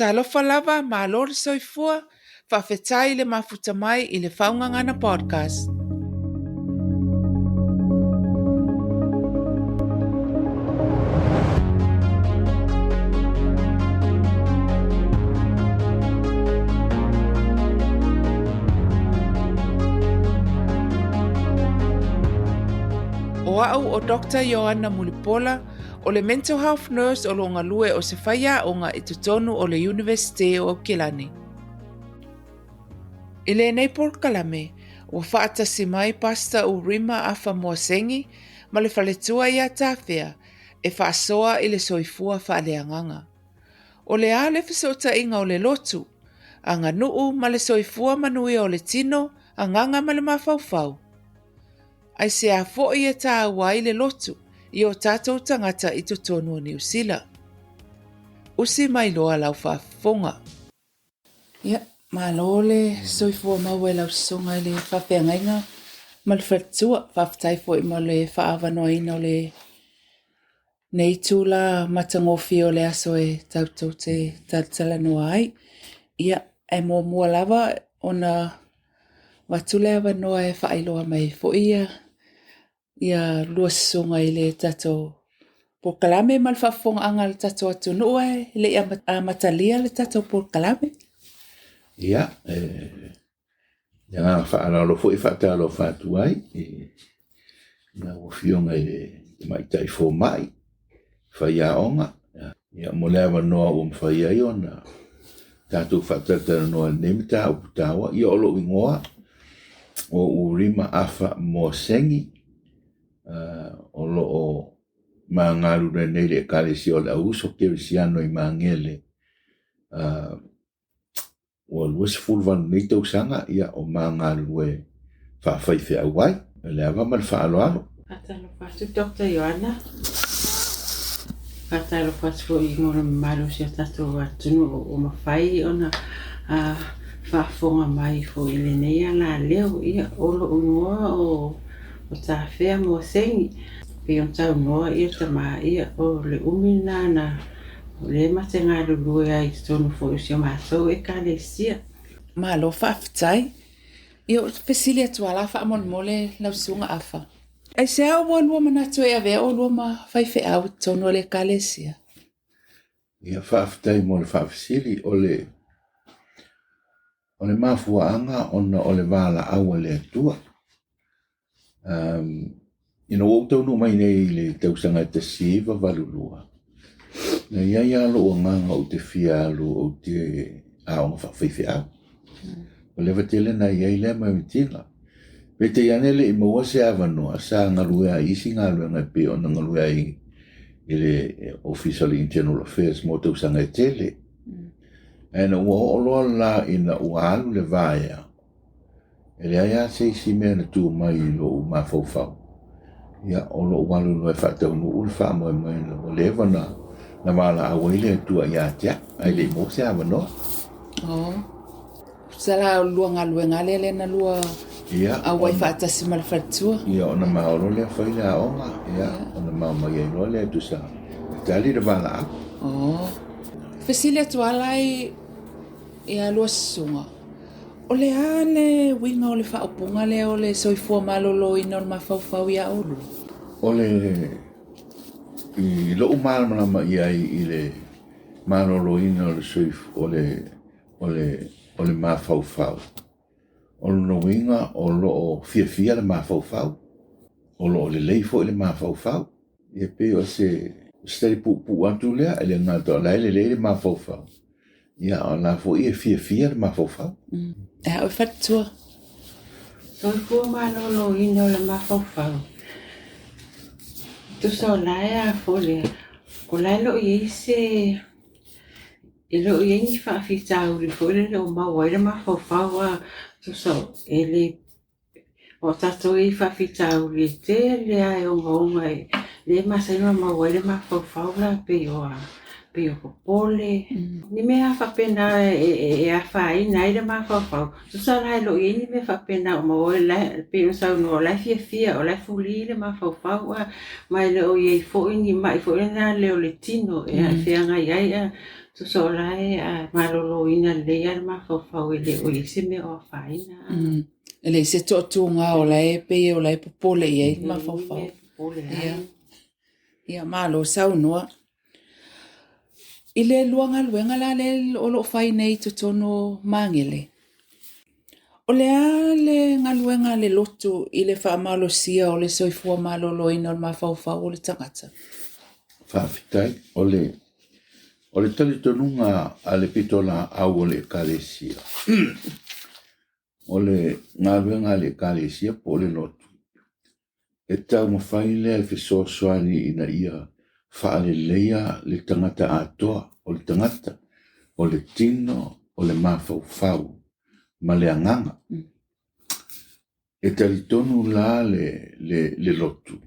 Talofa lava, malo le soifua, faafetai le mafuta mai i le Faogagana Podcast. O au o Doctor Ioana Mulipola, o le Mental Health Nurse o lo o galue o se faiaoga i totonu o le Iunivesite o Aukilani. I lenei polokalame, ua faatasi mai Pastor Urima Afa Moasengi ma le faletua ia Tafea e faasoa i le soifua faaleagaga. O le a le fesootaiga o le lotu, aganuu ma le soifua manuia o le tino, agaga ma le mafaufau? Aisea foi e tāua ai le lotu i o tātou tagata i totonu o Niu Sila? Usi mai loa lau faafofoga. Ia, malo le soifua maua i lau sosoga i le faafeagaiga ma le faletua. Faafetai foi mo le faaavanoaina o le nei itula matagofie o le aso e tatou te talatalanoa ai. Ia, ae muamua lava ona avatu le avanoa e faailoa mai ai foi ia ia lua sosoga i le tatou polokalame ma le faafofogaaga a le tatou atunuu ae le i amatalia le tatou polokalame. Ia, e le agaga faaaloalo foi e faatalofa atu ai i lau Afioga i le Tamaitai Fomai, faiaoga, ia, mo le avanoa ua mafai ai ona tatou faatalatalanoa i lenei mataupu taua. Ia, o lou igoa o Urima Afa Moasengi, o lo o ma galulue nei i le Ekalesia o le Auuso Kerisiano i Magele, Ua 28 nei tausaga ia o ma galulue faafaifeau ai. Le ava ma le faaaloalo. Faatalofa atu Doctor Ioana. Faatalofa atu foi mo le mamalu o si o tatou atunuu ua mafai ona faafofoga mai foi i lenei alaleo. Ia, o lou igoa o Tafea Moasegi. Pei ona saunoa ia tama, ia o le umi lena na O lea ma te galulue ai i totonu foi o si o matou Ekalesia. Malo faafetai. Ia ou te fesili atu lava la faamolemole lau Susuga Afa. Aisea ua lua manatu e avea oulua ma faifeau i totonu o le Ekalesia? Ia faafetai mo le faafesili. O le O le mafuaaga ona o le valaau a le Atua. Ina ua ou taunuu mai nei i le tausaga e 1982, na i ai lava lou agaga ou te fia alu ou te aoga faafaifeau. Ua leva tele na i ai lea maimitiga. Peitai ane e le i maua se avanoa sa galue ai i isi galuega e pei ona galue ai i le Ofisa o le Internal Affairs mo tausaga e tele. Ae ina ua oo loa la ina ua alu le vaea, e leai lava se isi mea na tu mai i lou mafaufau. Ia, o lou alu loa e faataunuu le faamoemoe ua leva ona na valaau ai le Atua ia te au, ae le i maua se avanoa. Oh. Tusa la o lua galuega lea lea na lua Ia, auai faatasi ma le faletua. Ia, ona mao loa lea fai le aoga, ia, ona mao mai ai loa lea tusa e tali le valaau. Oh. Fesili atu lava la i ia lua susuga, o le a le uiga o le faaupuga lea o le soifua maloloina o le mafaufau iā oulua? O le, i lou malamalama i ai i le maloloina o le soifua, o le o le, o le mafaufau. O lona uiga o lo o fiafia le mafaufau, o lo o lelei foi le mafaufau. E pei o se se tali puupuu atu lea, e le gata o la e lelei le mafaufau, ia a o la foi e fiafia le mafaufau. E a oe faletua? Soifua maloloina o le mafaufau. Tusa o la e a foi lea, o la e le o i ai se E le o i ai ni faafitauli foi lele o maua ai le mafaufau a tusa e le o tatou i ai faafitauli e tele lava e ogaoga e lea e masani ona maua ai le mafaufau la pei o a pei o popole ni mea lava faapena e afaina ai le mafaufau. Tusa la e le o i ai ni mea faapena o maua ai la pei ona saunoa o la e fiafia o la e fuli le mafaufau a ma e le o i ai foi ni mai foi lena leo o le tino e feagai ai a. Tusa o la e maloloina lelei lava le mafaufau e le o i ai se mea o afaina. E leai se toatuga o la e pei o la e popole i ai le mafaufau. Ia. Ia, malo saunoa. I le lua galuega la lea o lo o fai nei i totonu o Magele, o le a le galuega a le lotu i le faamalosia o le soifua maloloina o le mafaufau o le tagata? Faafetai. O le O le talitonuga a le pitolaau o le Ekalesia, o le galuega a le Ekalesia po o le lotu, e taumafai lea e fesoasoani ina ia faaleleia le tagata atoa, o le tagata, o le tino, o le mafaufau ma le agaga. E talitonu la le, le, le lotu,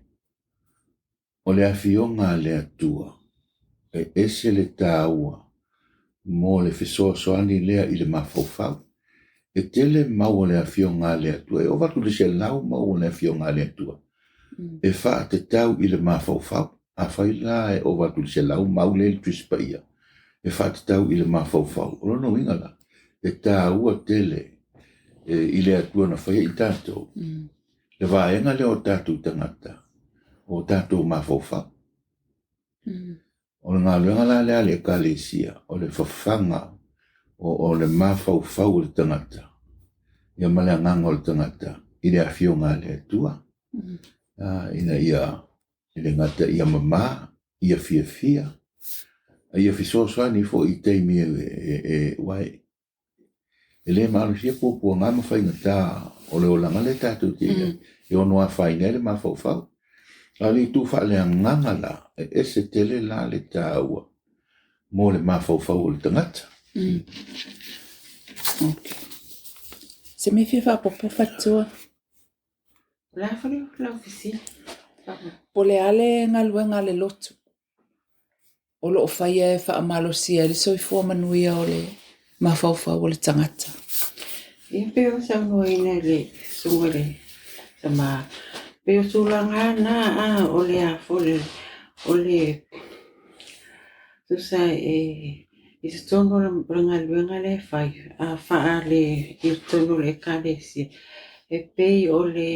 O le Afioga a le Atua, e ese le taua mo le fesoasoani lea i le mafaufau. E tele mau o le Afioga a le Atua, e ova atu i le 100 mau o le Afioga a le Atua e faatatau i le mafaufau. Afai la e ova atu i le 100 mau lea i le Tusi Paia e faatatau i le mafaufau, o lona uiga la, e taua tele i le Atua na faia i tatou le vaega lea o tatou tagata, o tatou mafaufau. O le galuega la lea a le Ekalesia, o le fafaga o le mafaufau o le tagata, ia ma le agaga o le tagata i le Afioga a le Atua, ina ia e le gata ia mamā, ia fiafia, a ia fesoasoani foi i taimi e, aua E le malosia puapuaga ma faigata o le olaga lea tatou te i ai, e ono afaina ai le mafaufau. A o le itu faaleagaga la, e ese tele la le taua mo le mafaufau o le tagata. Okay. Se mea fia faaopoopo Fatua? O le a foi lau fesili? Po o le a le galuega a le lotu? o lo o faia e faamalosia ai le soifua manuia o le mafaufau o le tagata. Ia pei ona saunoaina e le susuga i le tama, pei o tulaga na a o le a foi o le tusa e i totonu o le galuega lea e fai a faale i totonu o le Ekalesia e pei o le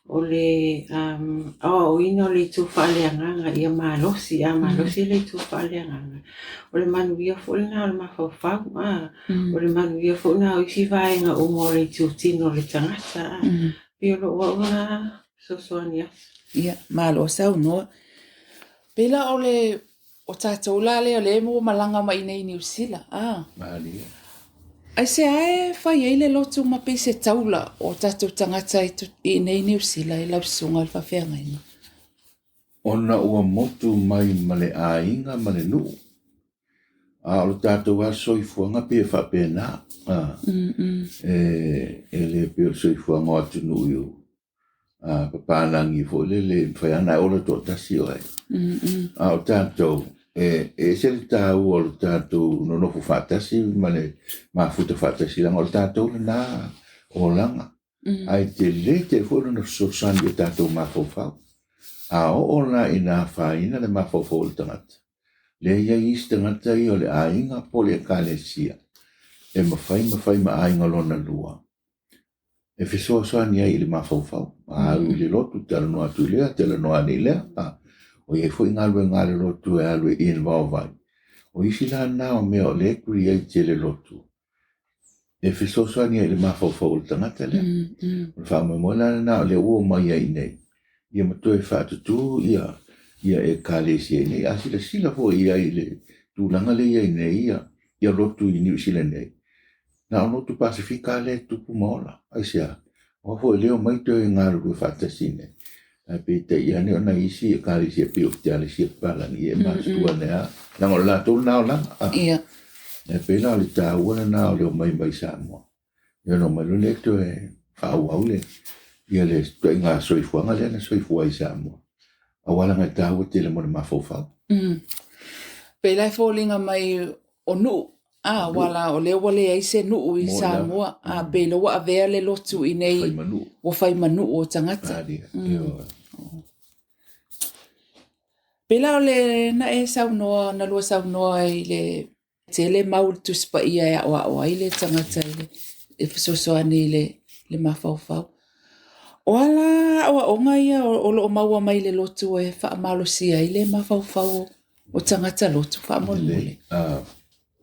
O le aoaoina o le itu faaleagaga ia malosi, a malosi le itu faaleagaga, o le manuia foi lena o le mafaufau, a, o le manuia foi lena o isi vaega uma o le itutino o le tagata, a. Pei o lou au lena fesoasoani atu. Ia, malo saunoa. Pei la o le O tatou la lea o lea ua malaga mai i inei i Niu Sila, a. Malie. Aisea e fai ai le lotu ma pei se taula o tatou tagata i inei i Niu Sila i lau susuga i le faafeagaiga? Ona ua motu mai ma le aiga ma le nuu. A o le tatou lava soifuaga pei e faapena. A. E le pei o le soifuaga o atunuu i papalagi foi lele e mafai lava ona e ola toatasi oe. A o tatou, e ese le taua o le tatou nonofo faatasi ma le mafuta faatasi, leaga o le tatou lena olaga. Ae tele tele foi lona fesoasoani i o tatou mafaufau. A oo la ina afaina le mafaufau o le tagata, lea e i ai isi tagata ia o le aiga po o le ekalesia e mafai ma fai ma aiga lona lua e fesoasoani ai i le mafaufau. A alu i le lotu, talanoa atu i lea, talanoa ane i lea. O i ai foi galuega a le lotu e alu e involve ai. O isi la na o mea o lea e create e le lotu e fesoasoani ai i le mafaufau o le tagata lea. O le faamoemoe la lena o lea ua omai ai i inei, ia ma toe faatutū ia ia ekalesia i inei. A silasila foi i ai i le tulaga lea e i ai nei ia ia lotu i Niu Sila nei, Na o lotu Pasefika lava lea e tupu ma ola. Aisea? Aua foi o lea e omai toe galulue faatasi i inei. Ae peitai ane o nai isi ekalesia pei o Fitialesia Papalagi, ia e matutua ane lava, leaga o le latou lena olaga. Ia. Ae pei la o le taua lena o le omai mai Samoa. Ia ona omai loa lea toe faaauau le, ia le ituaiga soifuaga lea na soifua ai i Samoa. Aua leaga e taua tele mo le mafaufau. Pei la e foliga mai o nuu A, aua la o lea ua leai se nuu i Samoa, a pei lea ua avea le lotu i nei ua fai ma nuu o tagata. Pei la o le na e saunoa, na lua saunoa i le tele mau le Tusi Paia e aoao ai le tagata i le e fesoasoani i le, le mafaufau. O a la aoaoga ia o lo o maua mai le lotu e faamalosia ai le mafaufau o tagata lotu faamolemole?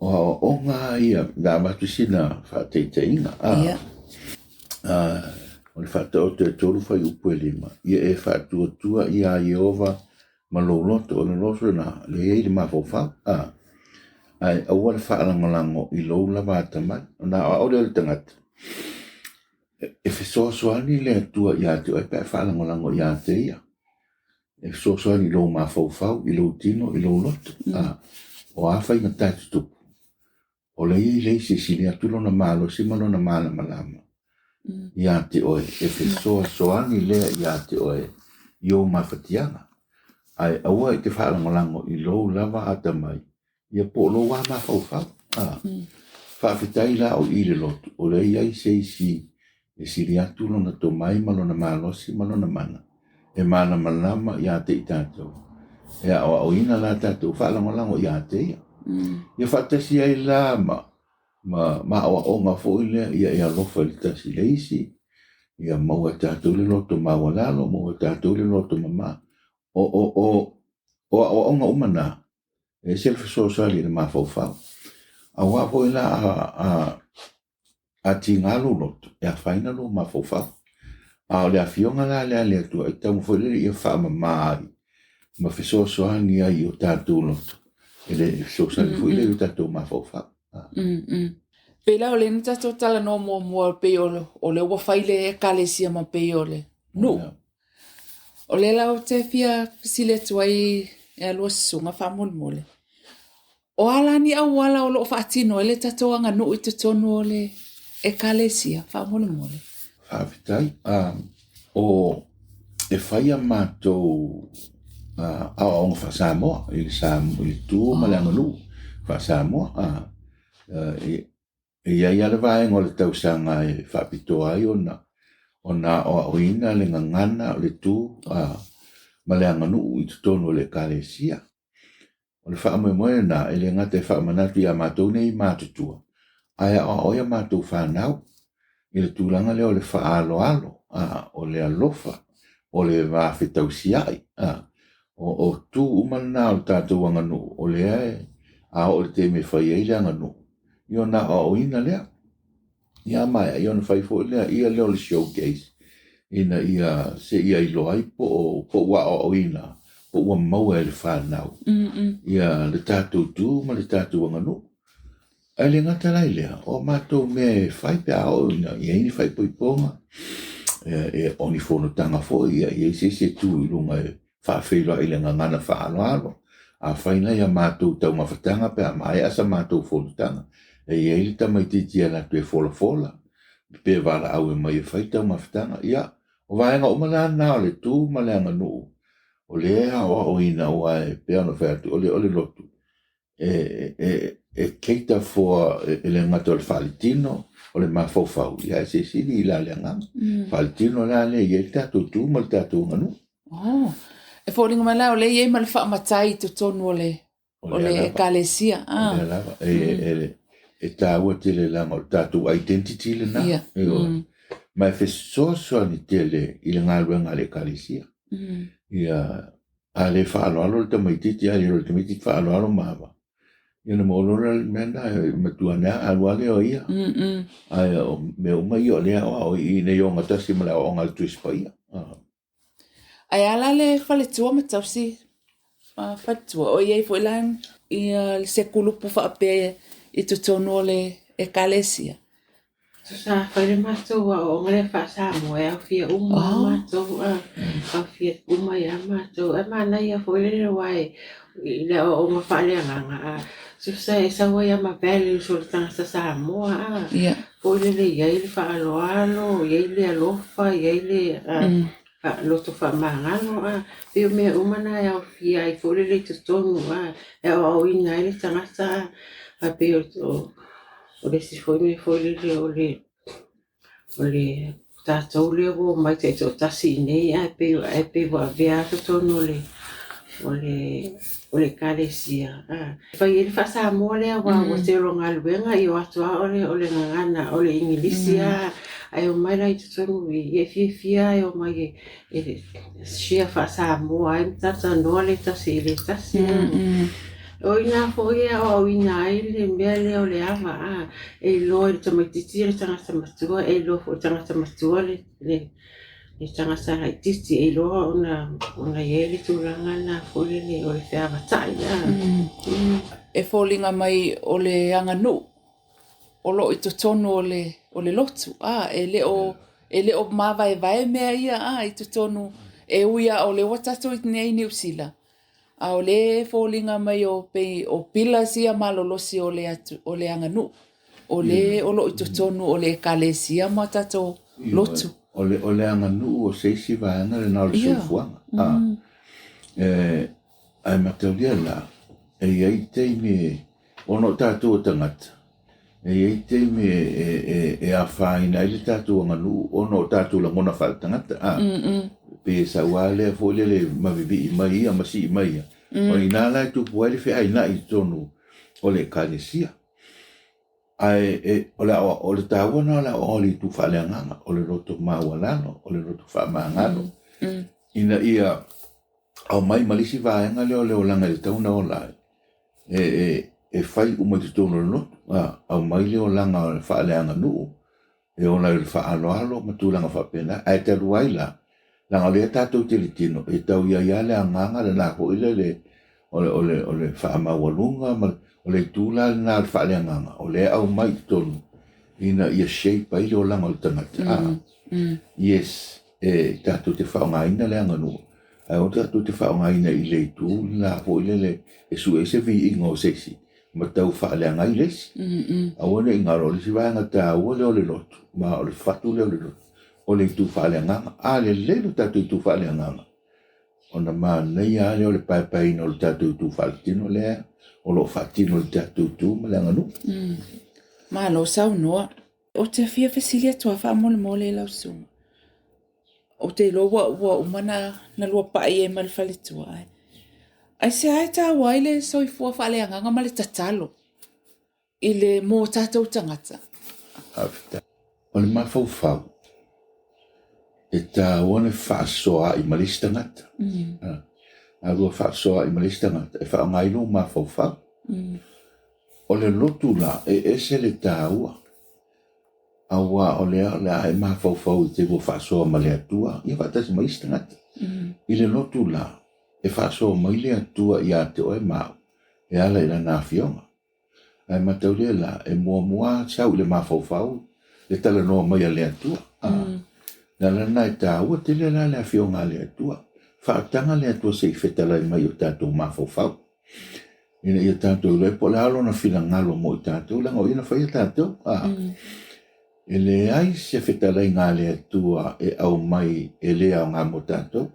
O aoaoga ia, na avatu sina faataitaiga. Ia. O le Faataoto e 3 fuaiupu e 5, ia e faatuatua iā Ieova ma lou loto, o le loto lena, lea e i ai le mafaufau, ae aua le faalagolago i lou lava atamai. Ona aoao lea o le tagata, e fesoasoani le Atua ia te oe pe a e faalagolago ia te Ia. E fesoasoani i lou mafaufau, i lou tino, i lou loto. O a faigata e tutupu, o lea e i ai le isi e sili atu lona malosi ma lona malamalama ia te oe, e fesoasoani lea ia te oe i ou mafatiaga. Ae aua e te faalagolago i lou lava atamai, ia po o lou lava mafaufau. Faafetai la o i i le lotu, o lea e i ai se isi e sili atu lona tomai ma lona malosi ma lona mana, e malamalama ia te i tatou, e aoaoina la tatou faalagolago ia te ia. Ia faatasi ai la ma ma aoaoga foi lea, ia e alofa i le tasi i le isi, ia maua e tatou le loto maualalo, maua e tatou le loto mama. O aoaoga uma na, e ese le fesoasoani i le mafaufau. Aua foi la a tiga lou loto, e afaina lou mafaufau. A o le afioga la lea a le Atua, e taumafai foi lele ia faamama ai ma fesoasoani ai i o tatou loto, e le fesoasoani foi lea i o tatou mafaufau. Pei la o lea na tatou talanoa muamua pei o lea ua fai le Ekalesia ma pei o le nuu. O lea la ou te fia fesili atu ai e a lua susuga faamolemole. O a la ni auala o lo o faatino ai le tatou aganuu i totonu o le Ekalesia faamolemole? Faafetai. O e fai a matou aoaoga faa-Samoa i le tu ma le aganuu faa-Samoa. E i ai lava le vaega o le tausaga e faapitoa ai ona aoaoina le gagana, o le tu ma le aganuu i totonu o le Ekalesia. O le faamoemoe lena, e le gata e faamanatu ia matou nei matutua, ae aoao ai a matou fanau i le tulaga lea o le faaaloalo, o le alofa, o le vafetausiai. O tu uma lena o le tatou aganuu, o lea a oo i le taimi e fai ai le aganuu, ia ona aoaoina lea. Ia maea, ia ona fai foi lea, ia lea o le showcase, ina ia se ia iloa ai po o ua aoaoina, po ua maua e le fanau, ia le tatou tu ma le tatou aganuu. Ae le gata la i lea, o matou mea e fai pe a oo ina i ai ni faaipoipoga, o ni fonotaga foi, ia i ai se isi e tu i luga e faafeiloai i le gagana faaaloalo. A fai nai a matou taumafataga pe a maea sa matou fonotaga, e i ai le tamaitiiti e alu atu e folafola, pe valaau e mai e fai taumafataga. Ia, o vaega uma la na o le tu ma le aganuu, o lea e aoaoina aua e pei ona fai atu, o le lotu, e cater for e le gata o le faaletino, o le mafaufau, ia ae silisili i la le agaga. Faaletino la lea e i ai le tatou tu ma le tatou aganuu. Oh, e foliga mai la o lea e i ai ma le faamatai i totonu o le o le Ekalesia. O lea lava. E taua tele leaga o le tatou identity lena. Ma e fesoasoani tele i le galuega a le Ekalesia. Ia, a le faaaloalo le tamaitiiti, a le iloa e le tamaitiiti faaaloalo ma ava, ia ona maua loa lea o le mea lena, e matua ane lava alu lava lea o ia. Ae o mea uma ia o lea e aoao i i ina ia ogatasi ma le aoaoga a le Tusi Paia. Ae a la le faletua ma tausi faletua? O i ai foi la ia se kulupu faapea i totonu o le Ekalesia? Tusa fai le matou aoaoga lea faa-Samoa e aofia uma lava matou, aofia uma ai lava matou. Ae manaia foi lele aua i le aoaoga faaleagaga, tusa e sau ai lava ma values o le tagata Samoa, foi lele i ai le faaaloalo, i ai le alofa, i ai le loto faamagalo, pei o mea uma na e aofia ai foi lele i totonu, e aoaoina ai le tagata, pei o le isi foi mea foi lele o le tatou lea ua omai taitoatasi i inei, ae pei ua avea lava totonu o le o le o le Ekalesia a. E fai ai le faa-Samoa lea aua ua tele o galuega i o atu lava o le o le gagana o le Igilisi a ae omai la i totonu i i e fiafia lava e omai e e share faa-Samoa ai ma talatalanoa le tasi i le tasi a. O i ina foi e aoaoina ai le mea lea o le ava a, e iloa e le tamaitiiti le tagata matua, e iloa foi e le tagata matua le le le tagata laitiiti, e iloa ona ona i ai le tulaga lena foi lele o le feavatai a. E foliga mai o le aganuu o lo o i totonu o le o le lotu, a, e le o e le o mavaevae mea ia a i totonu, e ui lava o lea ua tatou i inei i Niu Sila, A o lea e foliga mai o pei o pillars ia malolosi o le atu, o le aganuu, o le o lo o i totonu o le Ekalesia ma tatou lotu. O le, o le aganuu o se isi vaega lena o le soifuaga. A, e, ae mataulia la, e i ai taimi e, ona o tatou o tagata, E i ai taimi e afaina ai le tatou aganuu ona o tatou lagona faaletagata, a? Pei e sau lava lea foi lele ma vivii mai ia ma sii mai ia. O i ina la e tupu ai le feaina'i i totonu o le Ekalesia. Ae o le o le taua lena o le aoao i le itu faaleagaga, o le loto maualalo, o le loto faamagalo, ina ia aumai ma le isi vaega lea o le olaga e tatau ona ola ai, e fai uma i totonu o le lotu, a, aumai le olaga faaleaganuu, e ola i le faaaloalo ma tulaga faapena. Ae talu ai la, leaga o lea tatou te le tino, e tau i ai lava le agaga lena foi lele o le faamaualuga ma o le itu la lena o le faaleagaga, o lea e aumai i totonu ina ia shape ai le olaga o le tagata. A, yes, e tatou te faaaogaina le aganuu, Ae aua tatou te faaaogaina i le itu lena foi lele e sue ai se viiga o se isi ma tau faaleaga ai le isi. Aua ne i galo, o le isi vaega taua lea o le lotu, ma o le fatu lea o le lotu, o le itu faaleagaga. A lelei lo tatou itu faaleagaga, ona manaia lava lea o le paepaeina o le tatou itu faaletino lea o lo o faatino e le tatou itu ma le aganuu. Malo saunoa. Ou te fia fesili atu lava faamolemole lau susuga. Ou te iloa ua, ua uma na, na lua pa'i ai ma le faletua, ae aisea e taua ai le soifua faaleagaga ma le tatalo i le mō tatou tagata? Faafetai. O le mafaufau, e taua le faasoaai ma le isi tagata. A lua faasoaai ma le isi tagata, e faaaoga ai lou mafaufau. O le lotu la, e ese le taua. Aua o lea o le a e mafaufau i te lua faasoa ma le Atua, ia faatasi ma isi tagata. I le lotu la, e faasoa mai le Atua ia te oe ma au, e ala i Lana Afioga. Ae mataulia la, e muamua sau i le mafaufau le talanoa mai a le Atua. A, le ala lena e taua tele la le Afioga a le Atua. Faataga le Atua se i fetalai mai i o tatou mafaufau. Ina ia tatou iloa ai po o le a lona finagalo mo i tatou, leaga o ia na faia tatou. A, E leai se fetalaiga a le Atua e aumai e le aoga mo tatou.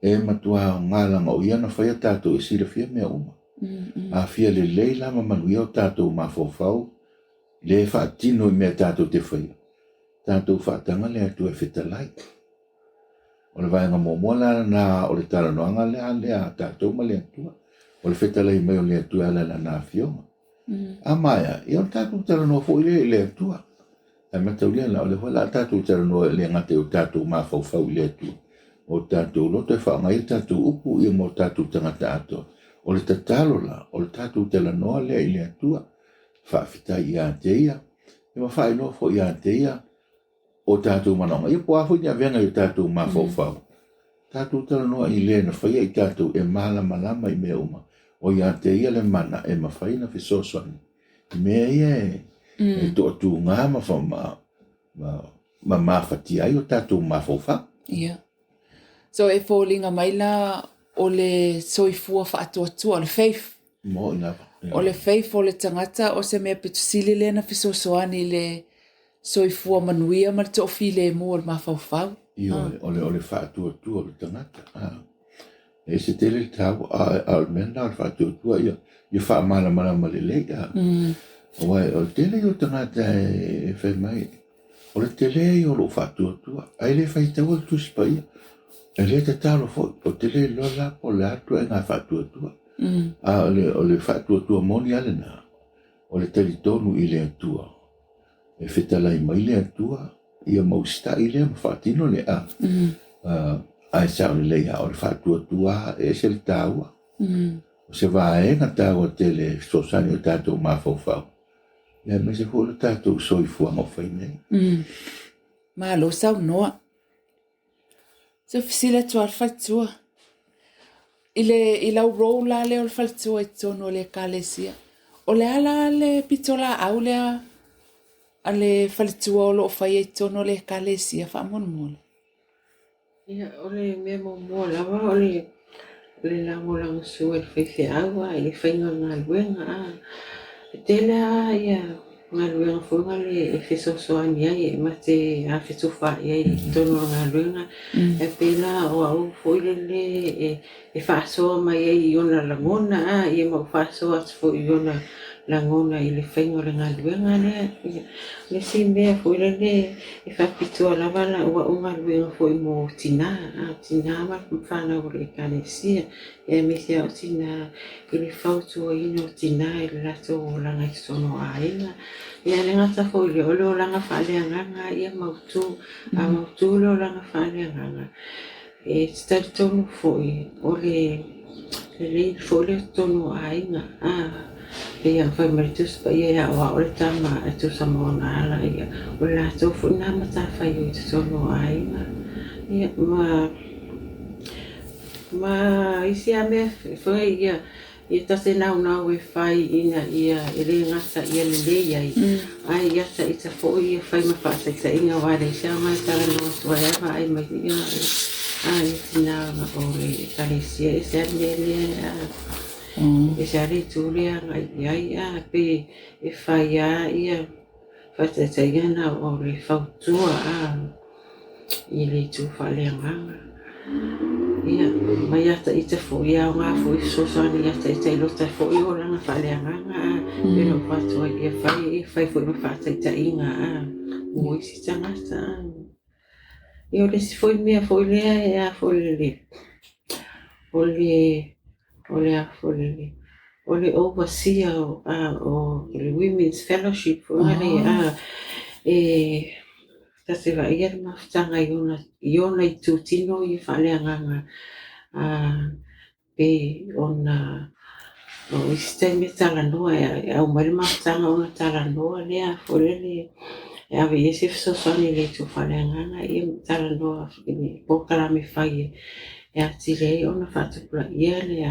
E matua aoga leaga o ia na faia tatou e silafia mea uma. A fia lelei la ma manuia o tatou mafaufau, le faatino i mea tatou te faia, tatou faataga le Atua e fetalai. O le vaega muamua la lena o le talanoaga lea lea a tatou ma le Atua, o le fetalai mai o le Atua e ala i Lana Afioga. A maea, ia o le tatou talanoa foi lea i le Atua. Ae mataulia la, o lea foi o le a tatou talanoa e le gata i o tatou mafaufau i le Atua, o tatou loto e faaaoga ai a tatou upu ia ma o tatou tagata atoa. O le tatalo la, o le tatou talanoa lea i le Atua, faafetai ia te Ia, ia ma faailoa foi ia te Ia o tatou manaoga. Ia po o a foi ni avega i o tatou mafaufau, tatou talanoa i le na faia i tatou e malamalama i mea uma. O ia te ia le mana e mafai ona fesoasoani i mea ia e toatuga ma, ma, ma, ma mafatia ai o tatou mafaufau. Yeah. So e foliga mai la o le soifua faatuatua, o le faith. Moni lava. O le faith o le tagata o se mea pito sili lea na fesoasoani i le soifua manuia ma le toafilemu o le mafaufau. Ioe, o le, o le faatuatua o le tagata. A. E ese tele le taua, a, a o le mea lena o le faatuatua ia, ia faamalamalama lelei. A. Aua o le tele ia o tagata e fai mai, o le tele ia o lou faatuatua, ae le faitaua le Tusi Paia. E le tatalo foi, ou te le iloa la po o le a le ituaiga faatuatua. A o le faatuatua moni lava lena, o le talitonu i le Atua, e fetalai mai le Atua ia ma usitai lea ma faatino lea. Ae sao lelei lava, o le faatuatua lava e ese le taua. O se vaega taua tele e fesoasoani i o tatou mafaufau, aemaise foi o le tatou soifuaga o fai nei. Malo saunoa. Se fesili atu lava le faletua. I le i lau role la lea o le faletua i totonu o le Ekalesia, o le a la le pitolaau lea a le faletua o lo o faia i totonu o le Ekalesia faamolemole? Ia, o le mea muamua lava o le le lagolagosua i le faifeau a i le faiga o le galuega a. E tele lava ia galuega foi lea e fesoasoani ai e ma te fetufaai ai i totonu o le galuega. E pei la o au foi lele e faasoa mai ai i ona lagona a, ia ma ou faasoa atu foi i ona lagona i le faiga o le galuega lea. Ia, o le isi mea foi lele e faapitoa lava lau au galuega foi mo tinā, a, tinā ma fanau o le Ekalesia, aemaise lava o tinā i le fautuaina o tinā i le latou olaga i totonu o aiga. Ia, e le gata foi i lea, o le olaga faaleagaga ia mautu, a mautu le olaga faaleagaga, E te talitonu foi o le lelei foi lea i totonu o aiga, a pei ona fai mai le Tusi Paia e aoao le tama e tusa ma ona ala, ia, o le latou foi lena matafaioi i totonu o aiga. Ia, ma ma isi lava mea foi ia Ia ta te naunau e fai ina ia e le gata ia lelei ai, ae ia ta ita foi ia fai ma faataitaiga aua e leai se aoga e talanoa atu ai a vaai mai ia a ia tina o le ekalesia e ese a le mea lea a ese a le itu lea agai i ai a pe e fai a ia faataitaiga na o le fautua a i le itu faaleagaga. Ia, ma ia ta ita foi, e aoga foi e fesoasoani ia ta ita i lota foi olaga faaleagaga a, pei ona ou fai atu ai, ia fai, ia fai foi ma faataitaiga a, mo isi tagata a. Ia o le isi foi mea foi lea e a foi le, o le O le a foi le, o le overseer a o le Women's Fellowship foi lea a e ta te vaaia le mafutaga i ona i ona itutino ia faaleagaga a pe ona o isi taimi e talanoa e aumai le mafutaga ona talanoa lea foi lele e ave i ai se fesoasoani i le itu faaleagaga ia ma talanoa i polokalame fai e atili ai ona faatupulaia le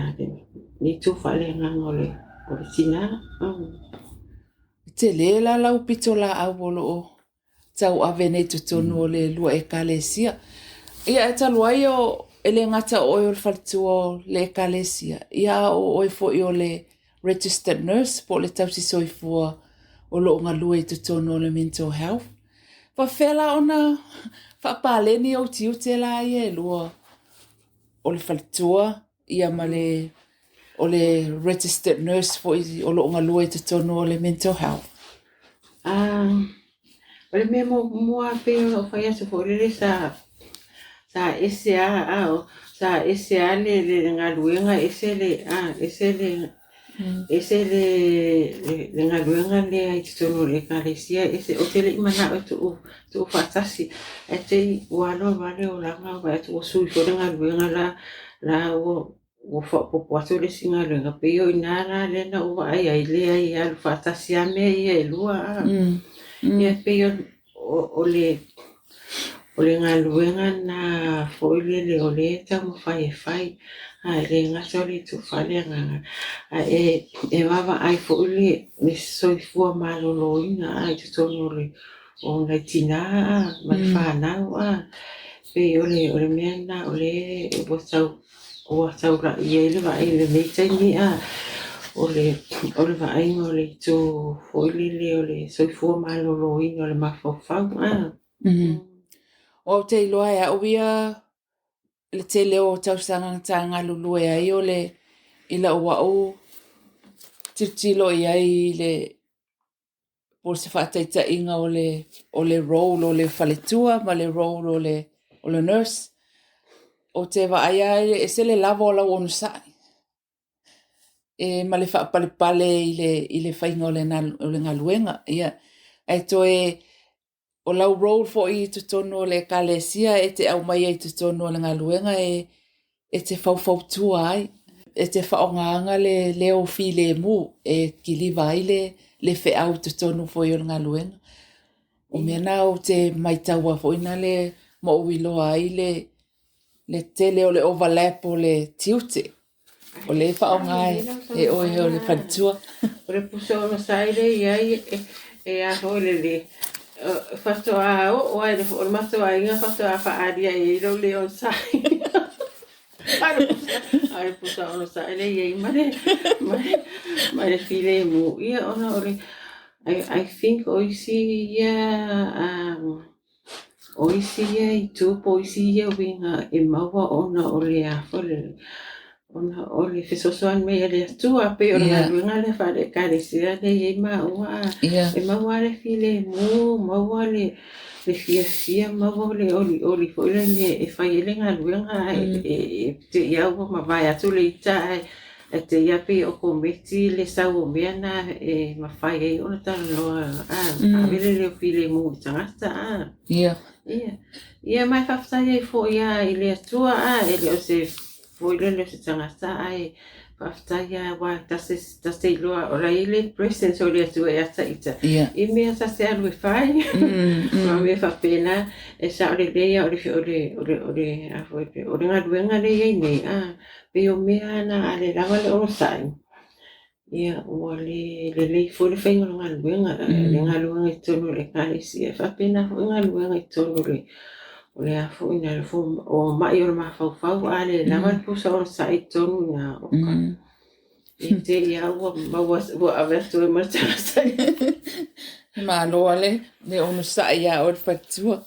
le itu faaleagaga o le o le tinā. E tele la lau pitolaau o lo o tauave nei i totonu o le lua Ekalesia. Ia, e talu ai o e le gata o oe o le faletua o le Ekalesia, ia a o oe foi o le registered nurse po o le tausi soifua o lo o galue i totonu o le mental health. Faapefea la ona faapaleni ou tiute la ia e lua o le faletua ia ma le o le registered nurse foi o lo o galue i totonu o le mental health? Ah, o le mea muamua pei ona ou fai atu foi lele sa sa ese a a sa ese a le le galuega ese le a ese le Ese le le galuega lea i totonu o le Ekalesia, ese, ou te le i manao e tuu, tuu faatasi, ae te i ua alu alu lava le olaga vaai atu ua sui foi le galuega la, la ua, ua faaopoopo atu le isi galuega. Pei o i ina la lea na ou vaai ai, leai e alu faatasi lava mea ia e lua. Ia pei o O le o le galuega lena foi lele o lea e taumafai e fai, a e le gata o le itu faaleagaga, ae e vaavaai foi le le soifua maloloina a i totonu o le o nai tinā a ma le fanau a. Pei o le o le mea lena o lea ua tau Ua taulai ai le vaai i lenei taimi a o le o le vaaiga o le itu foi lele o le soifua maloloina o le mafaufau a. Ou te iloa e au ia le tele o tausaga na ta galulue ai o le i lau au tilotilo i ai i le po o se faataitaiga o le o le role o le faletua ma le role o le o le nurse. Ou te vaai lava e ese le lava o lau onosai e ma le faapalepale i le, i le faiga o le, o le galuega. Ia, ae toe o lau role foi i totonu o le Ekalesia e te aumaia i totonu o le galuega e, e te faufautua ai, e te faaaogaina le leo filemu e kiliva ai le, le feau i totonu foi o le galuega. O mea na ou te maitaua foi na le ma ou iloa ai le, le tele o le overlap o le tiute o lea e faaaoga e oe o le faletua. O le pusa onosai lea e i ai e a foi le le faatoa oo ai o le matou aiga faatoa faaalia i ai lou le onosai. A o le pusa onosai lea e i ai ma le ma le filemu. Ia ona o le I think o isi ia O isi ia itu po o isi ia uiga e maua ona o le a foi le ona o le fesoasoani mai a le Atua pei o le galuega lea faale-Ekalesia lea e i ai maua a e maua lava le filemu, maua le fiafia, maua le olioli foi lele e fai ai le galuega ae te i lava ua mavae atu le ita ae Ae te i a pei e okometi le sau o mea na e mafai ai ona talanoa a, ave le leo filemu i le tagata a. Ia. Ia. Ia ma e faafetai ai foi a i le Atua a, e le o se foi lele o se tagata ae faafetai a aua ta te ta te iloa o la e i ai le presence o le Atua ia te ita i mea ta te alu e fai ma mea faapena e sao lelei a o le o le o le o le a foi o le galuega lea e i ai nei a. Pei o mea na a le lava le onosai, ia ua le lelei foi le faiga o le galuega, le galuega i totonu o le Ekalesia, e faapena foi galuega i totonu o le o le a foi na o ma'i o le mafaufau, a le lava le pusa onosai i totonu i ina, oka. I te i a ua maua ua ave atu ai ma le tagata. Malo lava le, le onosai ia oe le faletua.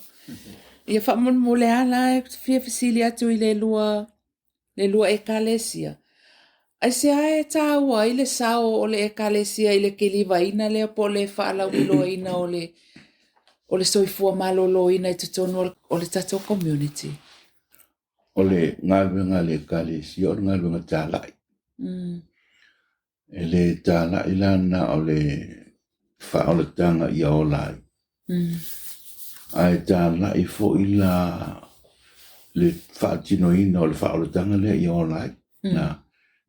Ia faamolemole lava la e fia fesili atu i le lua le lua Ekalesia. Aisea e tāua ai le sao o le Ekalesia i le kelivaina lea po o le faalauiloaina o le o le soifua maloloina i totonu o le tatou community? O le galuega a le Ekalesia o le galuega talai. E le talai la na o le faaolataga ia ola ai, ae talai foi la le faatinoina o le faaolataga lea ia ola ai. Na,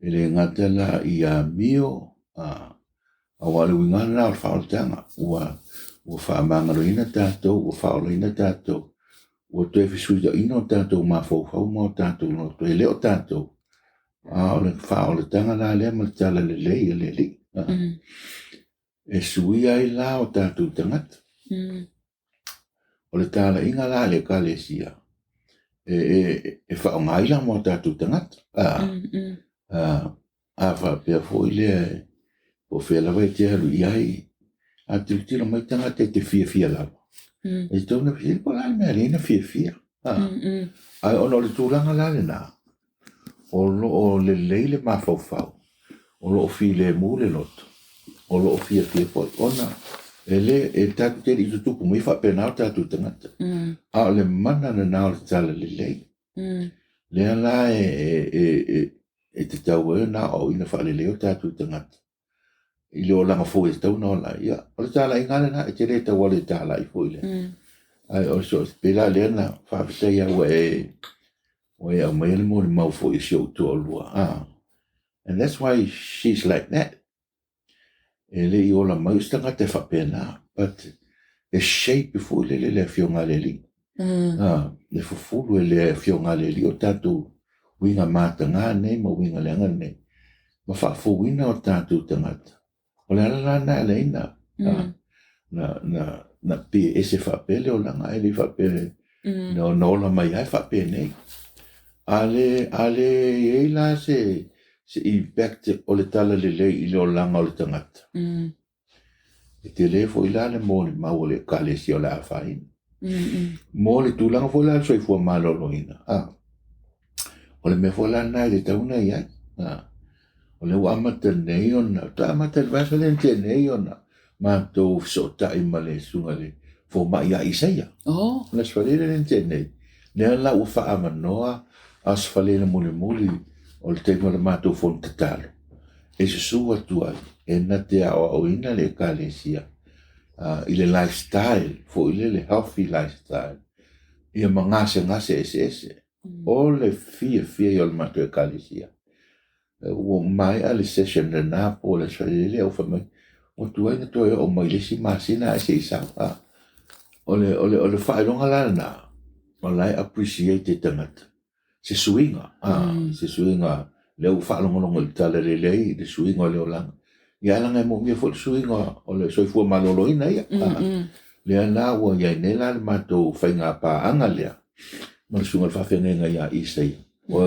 e le gata la i amio, aua o le uiga lena o le faaolataga, ua ua faamagaloina tatou, ua faaolaina tatou, ua toe fesuiaina o tatou mafaufau ma o tatou loto, e le o tatou, A o le faaolataga la lea ma le talalelei a le Alii, e suia ai la o tatou tagata. O le talaiga la a le Ekalesia, e faaaoga ai la mo tatou tagata. A faapea foi lea, po o fea lava e te alu i ai, a tilotilo mai tagata e te fiafia lava, e tatau ona fesili po o le a le mea e ala ai ona fiafia. Ae ona o le tulaga la lena, o lo o lelei le mafaufau, o lo o filemu le loto, o lo o fiafia foi, ona e le, e tatou te le i tutupu mai faapena o tatou tagata. A o le mana lena o le talalelei. Lea la e tatau ai ona aoaoina faalelei o tatou tagata i le olaga fou e tatau ona ola ai. Ia, o le talaiga lava lena, e te le tau alu e talai foi lea. Ae o so o se pei la lea na faafetai lava ua e ua e aumaia le molimau foi i si ou toalua. Ah, and that's why she's like that. E le i ola mai o se tagata e faapena, but e shape foi lele le Afioga a le Alii. Ah, e fufulu e le Afioga a le Alii o tatou uiga mataga nei ma uiga leaga nei, ma faafouina o tatou tagata. O le ala la lena e ala ai na, na, na, na pei e ese faapea le olaga ae le faapea na, na ola mai lava faapenei. A le, a le i ai la se, se impact o le talalelei i le olaga o le tagata, E tele foi la le molimau a le Ekalesia o le afaina. Mo le tulaga foi la o le soifua maloloina, a, o le mea foi la lena e tatau ona i ai. A, o lea ua amata nei ona, faatoa amata i le vaiaso lea na tea nei ona matou fesootai ma le susuga i le fomai ia Isaia. Oh. O le Aso Faraile lea na tea nei, lea la ua faaavanoa A o se faleina mulimuli o le taimi o le matou fono tatalo, e susu atu ai e na te aoaoina le Ekalesia i le lifestyle foi lele, healthy lifestyle, ia ma gasegase eseese. O le fiafia ia o le matou Ekalesia. Ua maea le session lena po o le Aso Faraile lea, fai mai, ua tuai na toe oo mai i le isi masina ae se i sau. O le faailoga la lena, o la e appreciate e tagata se suiga, se suiga lea ua faalogologo i le tala lelei, le suiga o le olaga. Ia ae leaga e moomia foi le suiga o le soifua maloloina ia. Lea la ua i ai nei la le matou faiga paaga lea ma le susuga i le faafeagaiga ia Isaia, o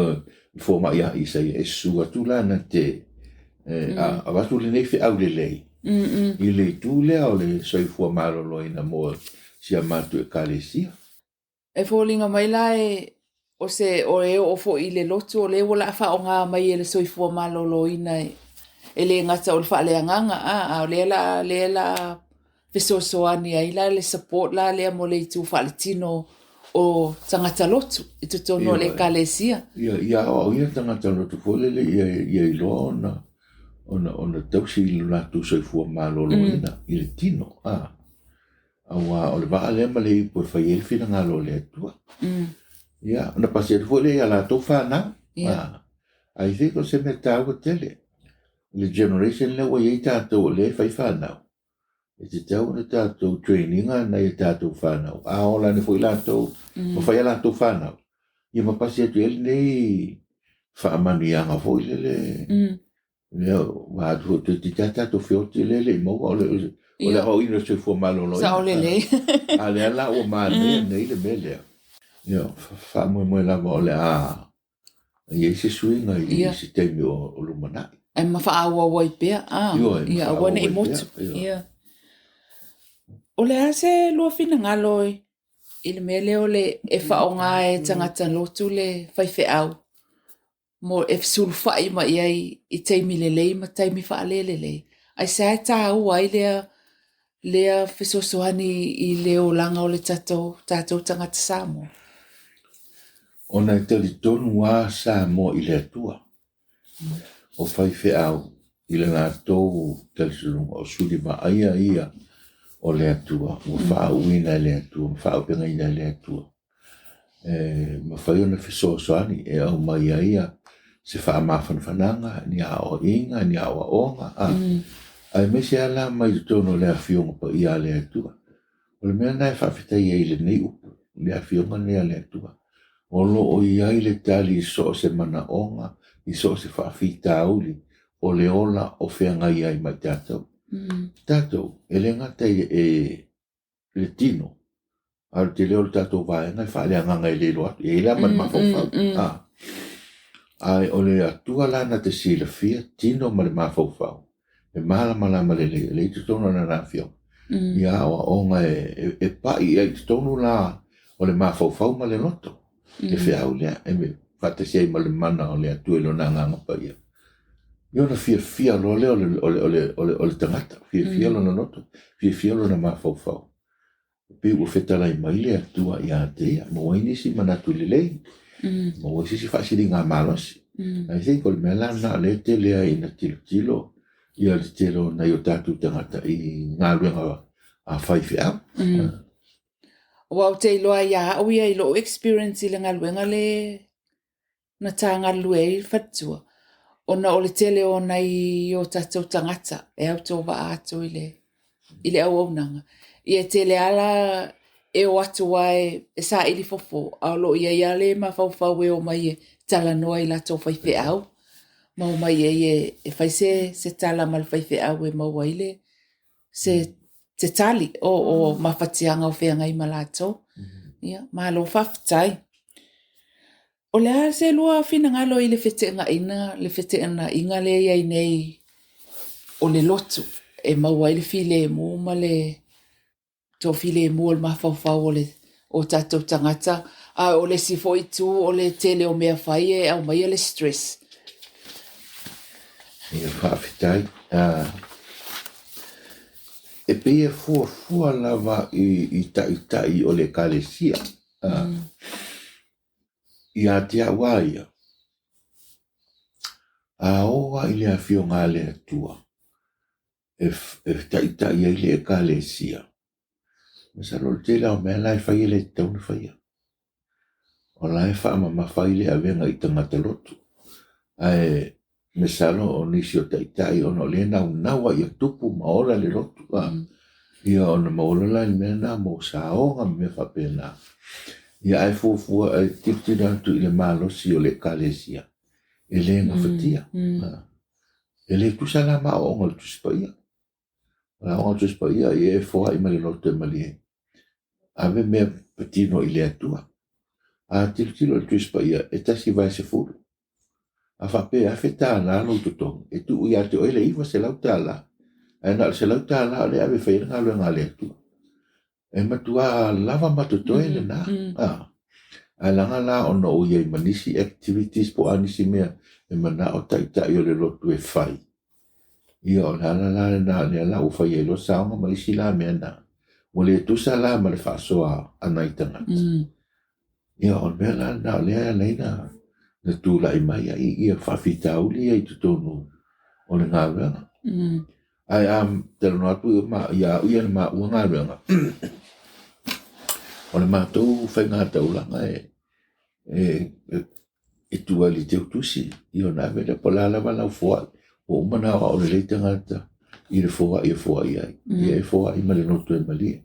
le fomai ia Isaia, e susu atu la na te avatu lenei feau lelei i le itu lea o le soifua maloloina mo si a matou Ekalesia. E foliga mai la e o se o e oo foi i le lotu o lea ua laa faaaoga mai e le soifua maloloina e le gata o le faaleagaga a, a o lea la lea la fesoasoani ai la le support la lea mo le itu faaletino o tagata lotu i totonu o le Ekalesia. Ia, ia aoaoina tagata lotu foi lele ia, ia iloa ona ona ona tausi i lo latou soifua maloloina i le tino. A. Aua o le vaa lea ma le ipu e fai ai le finagalo o le Atua. Ia, ona pasi atu foi lea ia latou fanau. Yeah. I think o se mea taua tele. Le generation lea ua i ai tatou o lea e fai fanau, e tatau ona tatou train ina nai a tatou fanau. A ola ane foi latou, ma fai a latou fanau, ia ma pasi atu i ai lenei faamanuiaga foi lele. Ia, ua atu foi toeitiiti lava tatou feoti lea e le i maua, o le o le aoaoina o le soifua maloloina. Sao lelei. A lea la ua manaia nei le mea lea. Ia, faamoemoe lava o le a i ai se suiga i se taimi o lumanai. Ae ma faaauau ai pea, a, ia aua ne i motu. Ia. O le a se lua finagalo i le mea lea o le e faaaoga e tagata lotu le faifeau mo e fesulufai mai i ai i taimi lelei ma taimi faalelelei. Aisea e tāua ai lea lea fesoasoani i le olaga o le tatou tatou tagata Samoa? Ona e talitonu lava Samoa i le Atua. O faifeau i le latou talitonuga o suli vaaia ia o le Atua, ua faauuina e le Atua, ma faaaupegaina e le Atua. E mafai ona fesoasoani e aumai ai se faamafanafanaga, ni aoaiga, ni aoaoga, a, aemaise lava la mai totonu o le Afioga Paia a le Atua. O le mea lena e faafetai ai i lenei upu, le Afioga lenei a le Atua. O lo o i ai le tali i so o se manaoga, i so o se faafitauli o le ola o feagai ai ma i tatou. Tatou, e le gata i le tino, a o le tele o le tatou vaega e faaleagaga e le iloa atu, e i ai la ma le mafaufau. A, ae o le Atua la na te silafia tino ma le mafaufau, e malamalama lelei, o lea e i totonu o lana Afioga, ia aoaoga e pai i ai i totonu la o le mafaufau ma le loto, le feau lea, e faatasi ai ma le mana o le Atua i lona Agaga Paia. Ia ona fiafia loa lea o le tagata, fiafia lona loto, fiafia lona mafaufau. E pei ua fetalai mai le Atua ia te ia, maua ai nisi manatu lelei, maua ai se isi faasiligamalosi. I think o le mea la lena o lea e tele ai ina tilotilo ia le tele o nai o tatou tagata i galuega a faifeau. Aua ou te iloa ia au ia i lou experience i le galuega le na tā galulue ai le faletua, ona o le tele o nai o tatou tagata e autovaa atu i le, i le auaunaga. Ia e tele lava la e o atu lava e, e saili fofo, a o lo o i ai lava le mafaufau e omai e talanoa i latou faifeau, ma omai i ai e, e fai se, se tala ma le faifeau e maua ai le, se, se tali o, o mafatiaga o feagai ma latou. Ia, malo faafetai. O le a se lua finagalo i le feteenaiga, le feteenaiga lea e i ai nei o le lotu e maua ai le filemu ma le toafilemu o le mafaufau o le o tatou tagata, a o le isi foi itu o le tele o mea fai e aumaia le stress. Ia, faafetai. E pei e fuafua lava i taitai o le Ekalesia. Ia te au a ia, a oo lava i le Afioga a le Atua e, e taitai ai le Ekalesia, masalo o le tele lava o mea la e fai e le tatau ona faia. O la e faamamafa ai le avega i tagata lotu. Ae masalo o nisi o taitai ona o lea e naunau lava ia tupu ma ola le lotu, a, ia ona maua loa la i le mea lena mo saoga ma mea faapena. Ia ae fuafua, ae tilotilo atu i le malosi o le Ekalesia, e le gafatia. E le tusa la ma aoaoga o le Tusi Paia. O le aoga o le Tusi Paia, ia e foai ma le loto e malie, ave mea patino i le Atua. A tilotilo i le Tusi Paia, e 1/10. A faapea e $1000 lou totogi, e tuu ia te oe le $900, ae na o le $100 o lea e ave e fai ai le galuega a le Atua. E matua lava ma totoe lena. Ae leaga la ona ua i ai ma nisi activities po o a nisi mea e manao taitai o le lotu e fai, ia o le ala la lena lea la ua fai ai loa saoga ma isi la mea na, ua le tusa la ma le faasoa a nai tagata. Ia o le mea la lena o lea e ala ai na tulai mai ai ia faafitauli ia i totonu o le galuega. Ae a talanoa atu ia au ia le maua galuega, o le matou faiga taulaga e tu ai i le teutusi, ia ona ave lea po o le a lava lau foai. Ua uma ona aoao lelei tagata i le foai e foai ai. Ia e foai ma le loto e malie.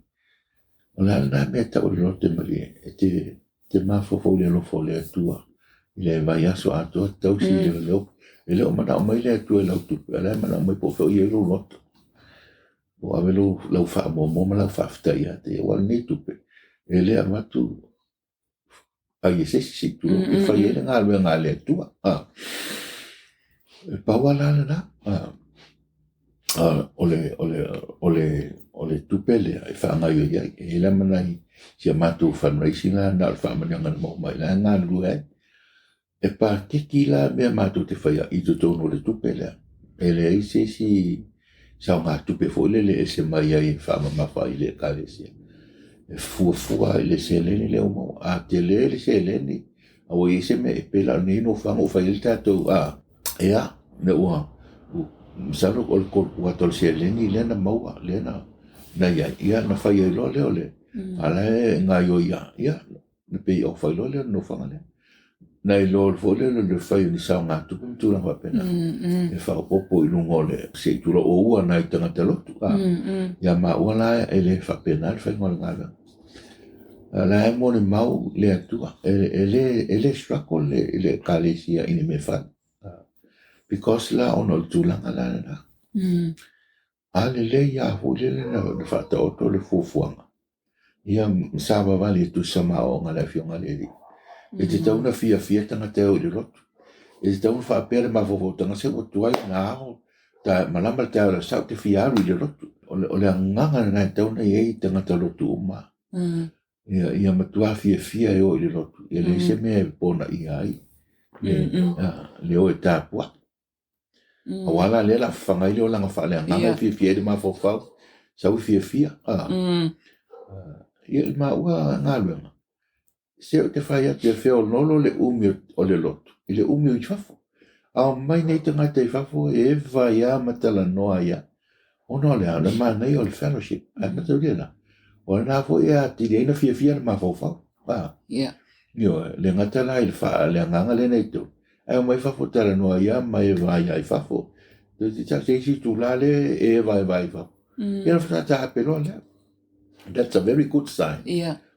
O le a lena mea e tau o le loto e malie? E te mafaufau i le alofa o le Atua i le vaiaso atoa tausi i le leo. E le o manao mai le Atua i lau tupe, a o la e manao mai po o fea o i ai lou loto. Po o ave lau faamuamua ma lau faafetai ia te ia. Aua o lenei tupe, e le avatu ai e se isi, se i tulou, e fai ai le galuega a le Atua. E pau lava la lena. O le tupe lea e faagaoioi ai. E i ai la ma nai si a matou fundraising la na o le faamanuiaga na maua mai la e galulue ai. E pakeki la mea matou te faia i totonu o le tupe lea. E leai se isi saogatupe foi lele e ese mai ai e faamamafa ai i le Ekalesia. E fuafua i le seleni lea ua maua. A tele le seleni, a ua i ai se mea e pei la o lenei nofoaga ua fai ai le tatou a, ea, ina ua masalo o le kuata o le seleni lea na maua, lea na i ai, ia na fai ai loa lea o le, a la e gaoioi lava, ia, na pay off ai loa lea o le nofoaga lea. Na iloa foi lea o le fai o ni saogatupe ma tulaga faapena, e faaopoopo i luga o le, se i tulou, o ua nai tagata lotu, a, ia maua la e le faapena le faiga o le galuega. A la e molimau le Atua, e le struggle le Ekalesia i ni mea fai. Because la ona o le tulaga la lena. A lelei lava foi lele na faataoto le fuafuaga, ia ma savavali e tusa ma aoaoga a le Afioga a le Alii. E tatau ona fiafia tagata e o i le lotu. E tatau ona faapea le mafaufau se ua tuai ona ao, ta, malama le taeao o le aso, ou te fia alu i le lotu. O le agaga lena e tatau ona i ai tagata lotu uma. Ia matua fiafia e o i le lotu. E leai se mea e ponaia ai le o e tapuai. Aua la lea o le a fafaga ai le olaga faaleagaga e fiafia ai le mafaufau, sau e fiafia. Ia i maua galuega, se ou te fai atu e feoloolo le umi o le lotu i le umi o i fafo. A omai nei tagata i fafo e eva ai lava ma talanoa ai lava. Ona o le a? O le manaia o le fellowship. Ae mataulia la, o lena foi e atili ai ona fiafia le mafaufau. Ioe, le gata la i le faaleagaga lea na i totonu, ae omai fafo talanoa ai lava ma eva ai lava i fafo. Se isi itula lea e eva eva ai i fafo. Ia ona faatoa taape loa lea. That's a very good sign.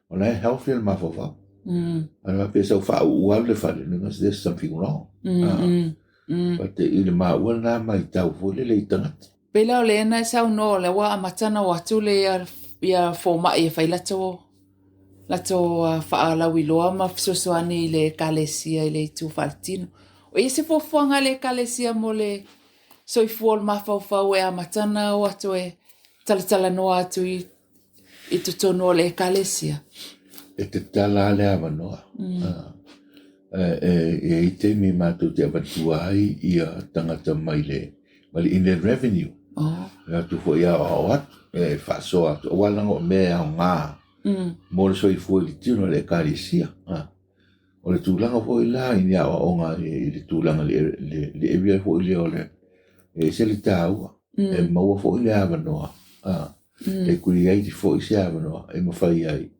O la e healthy le mafaufau. Ae faapea sau faauu alu le fale, because there's something wrong. But i le maua lena matau foi lele i tagata. Pei la o lea na e saunoa o lea ua amata ona o atu le ia fomai e fai latou latou faalauiloa ma fesoasoani i le Ekalesia i le itu faaletino. O i ai se fuafuaga a le Ekalesia mo le soifua o le mafaufau e amata ona o atu e talatalanoa atu i i totonu o le Ekalesia? E tatala lava le avanoa. E i ai taimi matou te avatua ai ia tagata mai le Inland Revenue. E atu foi e aoao atu, e faasoa atu, aua leaga o mea e aoga mo le soifua i le tino o le Ekalesia. O le tulaga foi la i ni aoaoga i le tulaga i le area foi lea o le e ese le taua e maua foi le avanoa e create foi se avanoa e mafai ai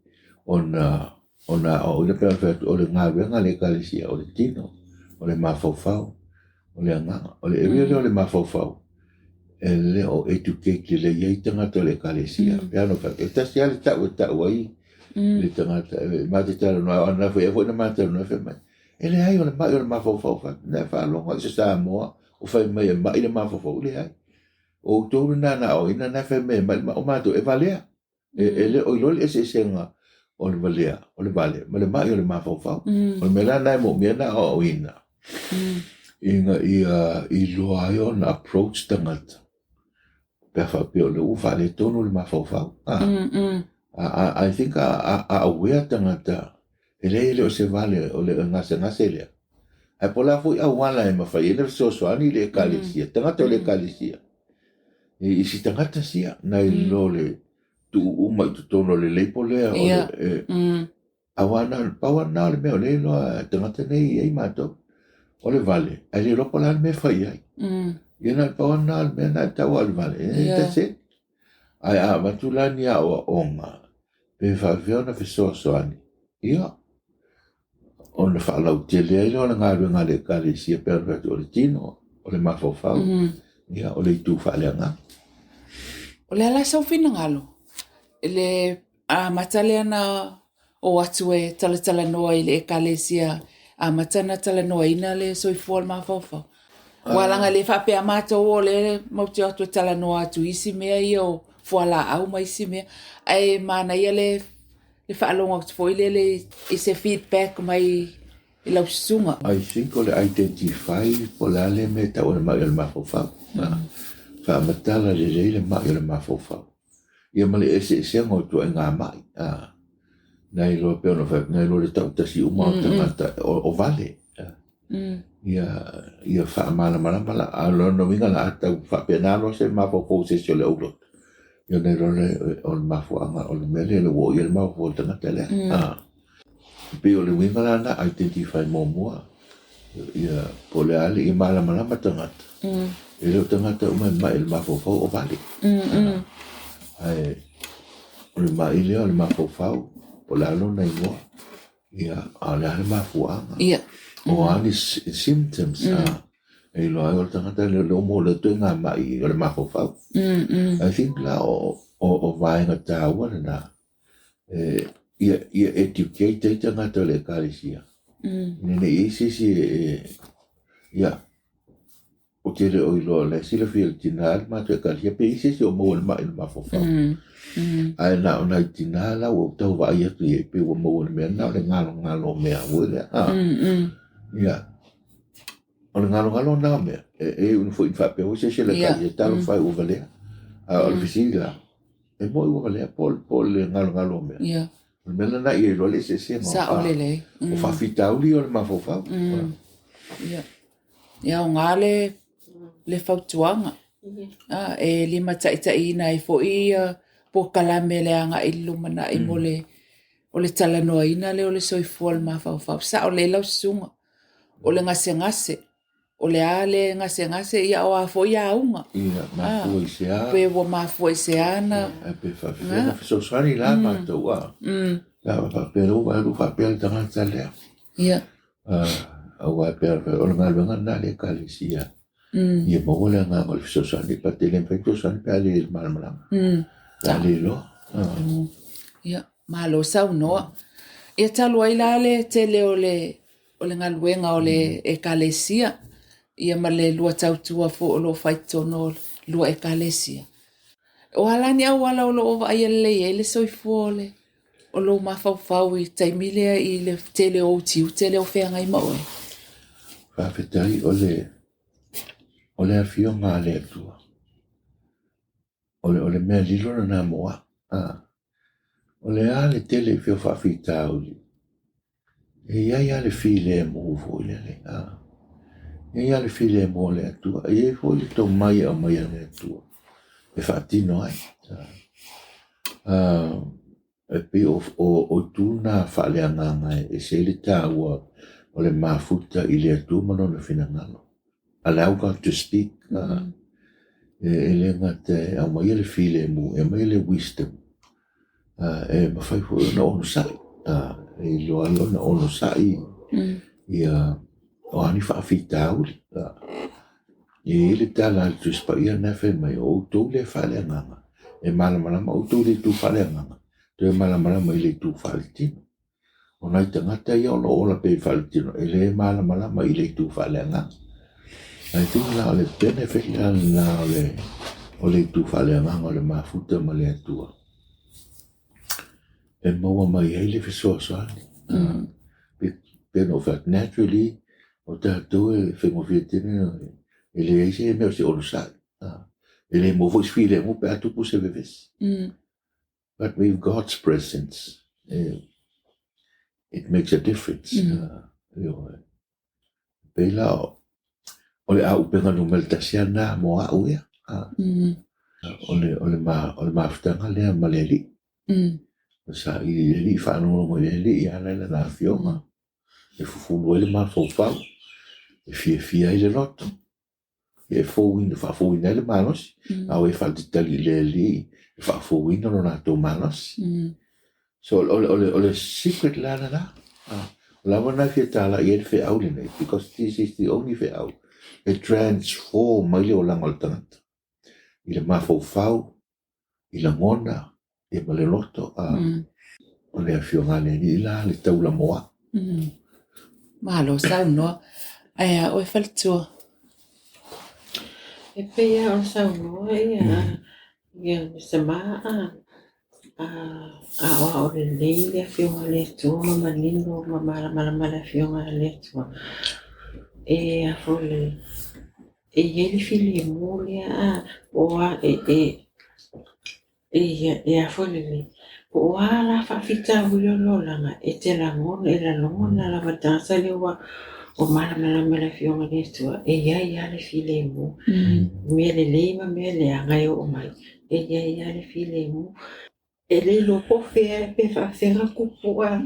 ona ona aoaoina pe afai atu o le galuega a le ekalesia o le tino, o le mafaufau, o le agaga. O le area lea o le mafaufau e le o educate lelei ai tagata o le ekalesia. Pe ana fai, e tasi lava le tau e tau ai le tagata e ma te talanoa, o ana foi foi na ma talanoa fai mai. E leai o le mai o le mafaufau fai. Na faalogo i se Samoa o fai mai e mai le mafaufau, leai. O outou lena na aoaoina na fai mai e mai o matou e valea. E le o iloa le eseesega o le valea, o le vale, ma le mai o le mafaufau. O le mea la lena e moomia ona aoaoina ina ia iloa ai ona approach tagata pe a faapea o lea ua faaletonu le mafaufau. I think a aware tagata e leai e le o se vale o le gasegase lea. Ae po o le a foi auala e mafai ai ona fesoasoani i le ekalesia, tagata o le ekalesia, i si tagata sia, nai lo le tuu uma i totonu o le label lea o le, aua na o le pau lava lena o le mea o lea e iloa e tagata nei i ai matou, o le vale, ae le iloa po o le a le mea e fai ai. Ia na o le pau lava lena o le mea na e tau lava o le vale, that's it. Ae a avatu la ni aoaoga, pe faapefea ona fesoasoani, ia, ona faalautele ai lea o le galuega a le Ekalesia pei ona fai atu, o le tino, o le mafaufau, ia, o le itu faaleagaga. O le a la sou finagalo i le amata lea na o atu e talatalanoa i le Ekalesia amata ona talanoaina le soifua o le mafaufau? Aua leaga e le faapea matou o lea matou te o atu e talanoa atu i isi mea ia o fualaau ma isi mea, ae manaia le le faalogo atu foi lele i se feedback mai i lau susuga. I think o le identify po o le a le mea e tau o le mai o le mafaufau. Faamatala lelei le mai o le mafaufau. Ia ma le eseesega o ituaiga mai. Nai loa pei ona fai atu, nai loa le tautasi uma o tagata o vale. Ia, ia faamalamalama la, a o lona uiga la a tau faapena loa se mafaufau o se isi o le aulotu, ia ona iloa lea o le mafuaaga o le mea lea ua oo i ai le mafaufau o le tagata lea. E pei o le uiga la lena, identify muamua ia po o le a le, ia malamalama tagata. E le o tagata uma e mai i le mafaufau o vale. Ae o le mai lea o le mafaufau, po o le a lona igoa. Ia, a o le a le mafuaaga? Ia. O a ni symptoms e iloa ai o le tagata lea ua maua lea ituaiga mai o le mafaufau. I think la o vaega taua lena e ia educate ai tagata o le ekalesia. Ina ne i i ai se isi e, ia, Ou te le o iloa o la e silafia e le tina le matou ekalesia pe i ai se isi o maua i le mai o le mafaufau. Ae na o nai tina la ua ou tau vaai atu i ai pei ua maua i le mea lena o le galogalo o mea foi lea. Ia, o le galogalo lena o mea, e iu foi ina faapea foi se isi o le ekalesia, talofa e ua valea. A o le fesili la, e moni ua valea po o le galogalo o mea? O le mea lena ia iloa le eseesega o faafitauli o le mafaufau. Ia. E aoga le le fautuaga, e limataitaiina ai foi ia polokalame i le agai i le lumanai mo le o le talanoaina lea o le soifua o le mafaufau. Sao lelei lau susuga, o le gasegase, o le a le gasegase, ia o a foi auga. Ia, mafua i se a. Pe ua mafua i se a na. Ia, pe faapefea ona fesoasoani la matou a. Pe a faapea ua alu faapea le tagata lea. Ia. Aua e pei o le galuega lena a le Ekalesia, ia maua le agaga o le fesoasoani, but e le mafai ona fesoasoani pe a le malamalama, pe a le iloa. Ia, malo saunoa. Ia talu ai la le tele o le o le galuega o le Ekalesia, ia ma le lua tautua foi o lo o fai i totonu o lua Ekalesia. O a la ni auala o lo o vaaia lelei ai le soifua o le o lou mafaufau i le taimi lea i le tele o ou tiute lea o feagai ma oe? Faafetai o le o le afioga a le Atua. O le o le mea lilo lena mo au. O le a le tele o faafitauli, e i ai lava le filemu foi lele. E i ai lava le filemu o le Atua. E i ai foi le tomai e aumai e le Atua e faatino ai. E pei o, o, o itu na faaleagaga e ese ai le taua o le mafuta i le Atua ma Lona finagalo. Allow God to speak. E le gata e aumaia le filemu, e aumaia le wisdom, e mafai foi ona onosai, e iloa ai ona onosai ia o a ni faafitauli. E i ai le tala a le Tusi Paia lena e fai mai, o outou lea e faaleagaga, e malamalama outou i le itu faaleagaga, toe malamalama i le itu faaletino. O nai tagata ia o lo o ola pea i faaletino, e le malamalama i le itu faaleagaga. Ae tumu la o le benefit la lena o le itu faaleagaga o le mafuta ma le Atua e maua mai ai le fesoasoani. Pei ona ou fai atu, naturally o tatou e faigofie tele e leai se mea o se onosai. E le maua foi se filemu pe a tupu se vevesi. But with God's presence, it makes a difference. Ioe. Pei la o le auupega numera tasi lava lena mo au ia. O le, o le, ma, o le mafutaga lea ma le Alii. O saili i le Alii, faalogologo i le Alii, e ala i lana afioga, e fufulu ai le mafaufau, e fiafia ai le loto. E fouina, faafouina ai le malosi, a o e faatalitali i le Alii e faafouina lo latou malosi. So o le secret la lena. O le a lena e fia talai ai le feau lenei, because this is the only feau e transform ai le olaga o le tagata i le mafaufau, i lagona, ia ma le loto, a o le Afioga a le Alii la le taula mo au. Malo saunoa. Ae a oe faletua? E pei lava o le saunoa ia ia Mister Ma a aoao lelei le Afioga a le Atua ma manino ma malamalama le Afioga a le Atua. E a foi le e i ai le filemu lea a o a e e E a foi le po o a la faafitauli o le olaga e te lagona, e lalogona lava le tagata lea ua ua malamalama i le Afioga i le Atua, e i ai lava le filemu. Mea lelei ma mea leaga e oo mai, e i ai lava le filemu. E le iloa po o fea pe faafefea ona tupu a,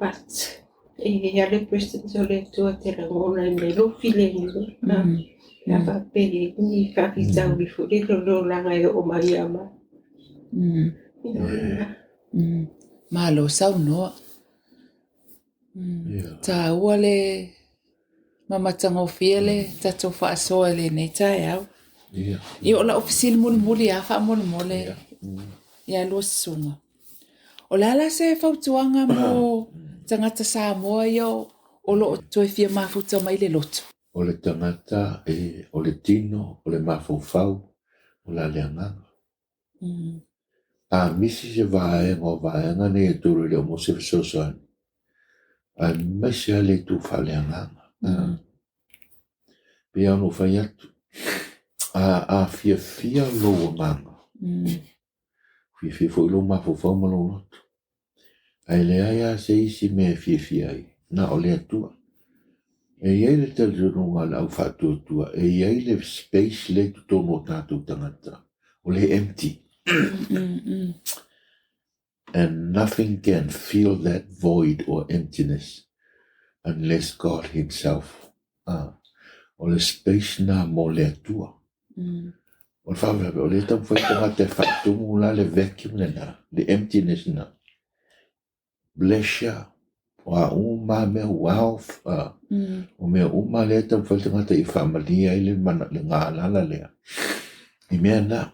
but e i ai lava le presence o le Atua e te lagona ai mai lou filemu. Pe a faapea e i ai ni faafitauli foi lele o le olaga e oo mai ia matou. Malo saunoa. Taua le ma matagofie le tatou faasoa i lenei taeao. Ia o lau fesili mulimuli lava faamolemole ia lua susuga. O le a la se fautuaga mo tagata Samoa ia o lo o toe fia mafuta mai le lotu? O le tagata e, o le tino, o le mafaufau, o la le agaga. A misi se vaega o vaega nei e tolu e le o maua se fesoasoani, aemaise lava le itu faaleagaga. Pei lava ona ou fai atu, a fiafia lou agaga, fiafia foi lou mafaufau ma lou loto. Ae leai lava se isi mea e fiafia ai, na o le Atua. E i ai le talitonuga a le au faatuatua, e i ai le space lea i totonu o tatou tagata, o le empty. And nothing can fill that void or emptiness unless God himself. O le space na mo le Atua. O le faalavelave, o lea e taumafai le tagata e faatumu la le vacuum lena, le emptiness lena. Pleasure, o a uma lava mea, wealth, o mea uma lea e taumafai le tagata ia faamalie ai le mana, le galala lea i mea na.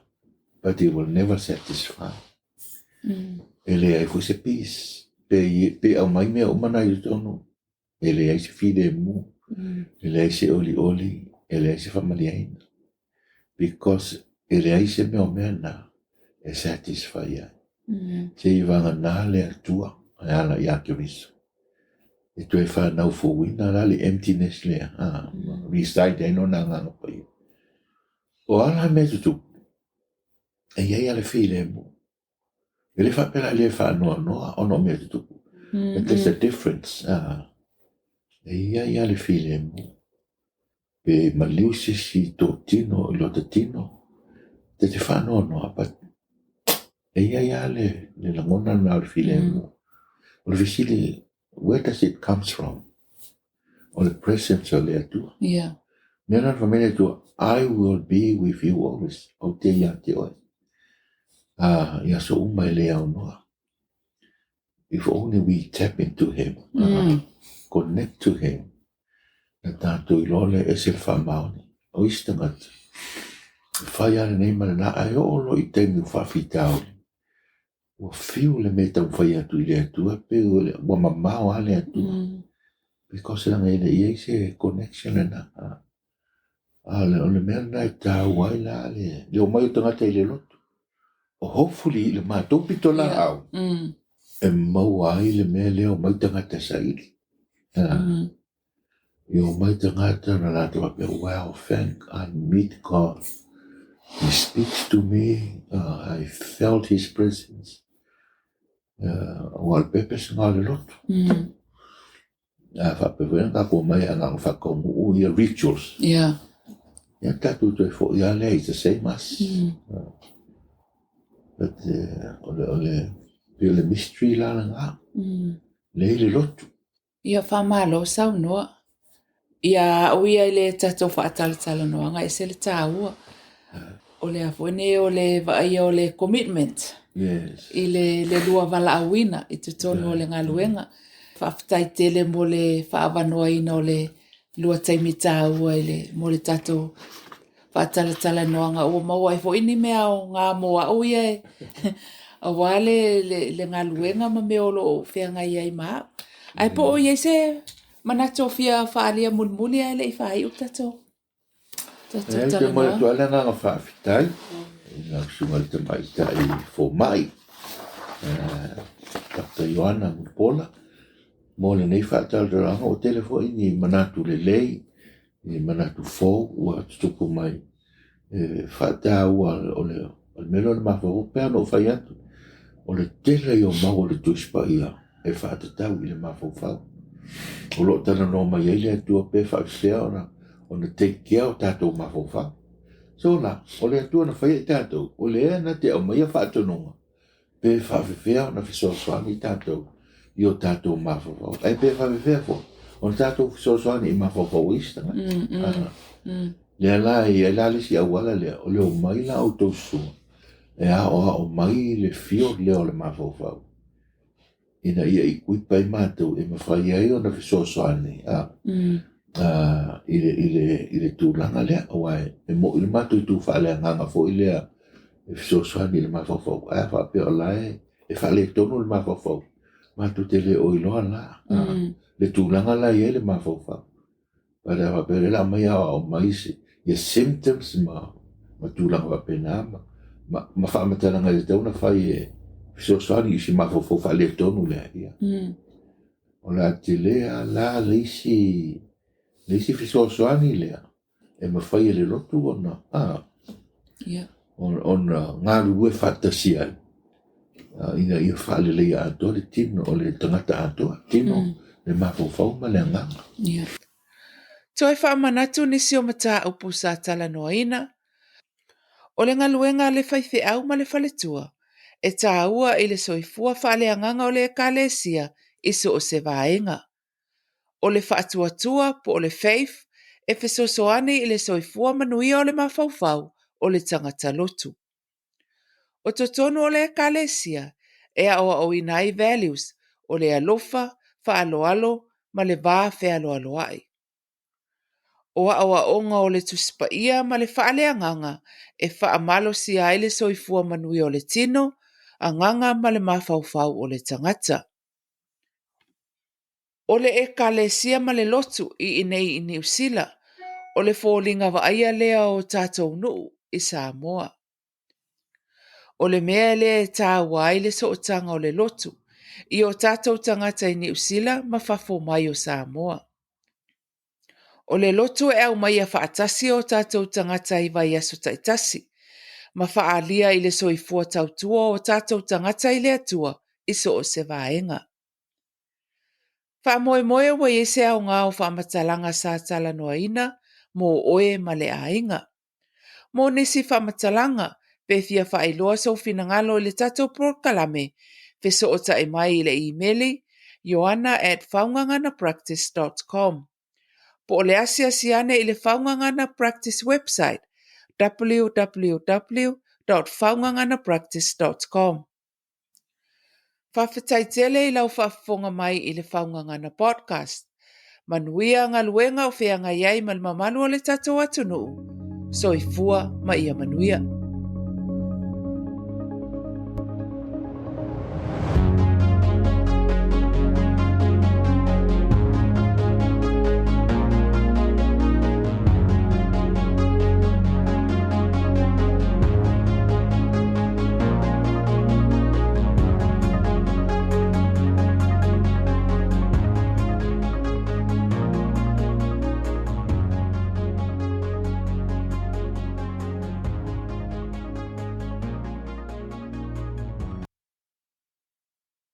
But it will never satisfy. E leai foi se peace. Pe, pe aumai mea uma na i totonu, e leai se filemu, e leai se olioli, e leai se faamalieina. Because e leai se mea o mea na e satisfy ai. Seia vagana le Atua e ala ia Keriso. E toe fanau fouina la le emptiness lea, reside ai lona Agaga Paia. O a la mea e tutupu? E i ai lava le filemu. E le faapea la e le faanoanoa ona o mea tutupu. But there's a difference. E i ai lava le filemu. Pe maliu se isi i tō tino, i lota tino, ta te faanoanoa, but. E i ai lava le, le lagona lena o le filemu. O le fesili, where does it comes from? O le presence o le Atua. Yeah. Mea la na fai mai le Atua, I will be with you always. Ou te ia te oe. Ah, i aso uma e le aunoa. If only we tap into him, connect to him, na tātou iloa lea e ese le faamaoni. O isi tagata, e fai lava lenei ma lena, ae oo loa i taimi o faafitauli, ua fiu le mea e taumafai atu i le Atua, pei ua mamao lava le Atua. Because leaga e le i ai se connection lena. A o le mea lena e taua ai la le omai o tagata i le lotu. Hopefully i le matou pitolaau e maua ai le mea lea omai tagata e saili. I omai tagata na latou faapea, wow, thank I meet God. He speaks to me, I felt his presence. Aua o le purpose lena o le lotu. A faapea foi ona tatou omai a na ona faataunuu ia rituals. Yeah. Ia tatou toe foi lava lea, it's the same as. But o le, o le, pei o le mystery la lena. Lea i le lotu. Ia faamalo saunoa. Ia au ia i le tatou faatalatalanoaga e ese le taua. O le a foi nei o le vaaia o le commitment. Yes. I le, le lua valaauina i totonu o le galuega. Faafetai tele mo le faaavanoaina o le lua taimi taua i le, mo le tatou faatalatalanoaga ua maua ai foi ni mea aoga mo au ia e aua le, le, le galuega ma mea o lo o feagai ai ma au. Ae po o i ai se manatu o fia faaalia mulimuli ae le i faaiu tatou tatou E te moe talanoaga. atu ai le agaga faafetai i lau susuga i le tamaitai fomai, Dr. Ioana Mulipola, mo lenei faatalatalanoaga. Ua tele foi ni manatu lelei, ni manatu fou ua tutupu mai e faataua o le o le mea lea o le mafaufau pei ona ou fai atu, o le tele ia o mau o le Tusi Paia e faatatau i le mafaufau. O lo o talanoa mai ai le Atua pe faapefea ona ona take care o tatou mafaufau. So la, o le Atua na faia i tatou, o lea na te aumaia faatonuga pe faafefea ona fesoasoani tatou i o tatou mafaufau. Ae pe faafefea foi ona tatou fesoasoani i mafaufau o isi tagata. Lea la e i ai la le isi auala lea, o le omai la outou susuga e aoao mai le field lea o le mafaufau ina ia equip ai matou e mafai ai ona fesoasoani i le, i le, i le tulaga lea, aua e moni le matou itu faaleagaga foi lea e fesoasoani i le mafaufau, ae a faapea o la e, e faaletonu le mafaufau, matou te le o iloa la le tulaga la e i ai le mafaufau. But a faapea o lea o le a aumai aoao mai se, ia symptoms ma, ma tulaga faapena ma, ma, ma faamatalaga e tatau ona fai e fesoasoani i si mafaufau faaletonu lea, ia. O le a tele lava la le isi, le isi fesoasoani lea e mafai e le lotu ona, a, yeah. ona galulue faatasi ai ina ia faaleleia atoa le tino o le tagata atoa, tino, le mafaufau ma le agaga. Yeah. Toe faamanatu nisi o mataupu sa talanoaina, o le galuega a le faifeau ma le faletua, e taua i le soifua faaleagaga o le Ekalesia i so o se vaega. O le faatuatua po o le faith e fesoasoani i le soifua manuia o le mafaufau o le tagata lotu. O totonu o le Ekalesia e aoaoina ai values o le alofa, faaaloalo ma le va fealoaloai. O aoaoga o le Tusi Paia ma le faaleagaga e faamalosia ai le soifua manuia o le tino, agaga ma le mafaufau o le tagata. O le Ekalesia ma le lotu i inei i Niu Sila, o le foliga vaaia lea o tatou nuu i Samoa. O le mea lea e taua ai le sootaga o le lotu i o tatou tagata i Niu Sila ma fafo mai o Samoa. O le lotu e aumaia faatasi o tatou tagata i vaiaso taitasi ma faaalia i le soifua tautua o tatou tagata i le Atua i so o se vaega. Faamoemoe ua i ai se aoga o faamatalaga sa talanoaina mo oe ma le aiga. Mo nisi faamatalaga, Pe fia faailoa sou finagalo i le tatou polokalame, fesootai mai i le imeli ioana@faugaganapractice.com po o le asiasi ane i le Faugagana Practice website www.faugaganapractice.com. Faafetai tele i lau faafofoga mai i le Faugagana Podcast. Manuia galuega o feagai ai ma le mamalu o le tatou atunuu. Soifua ma ia manuia.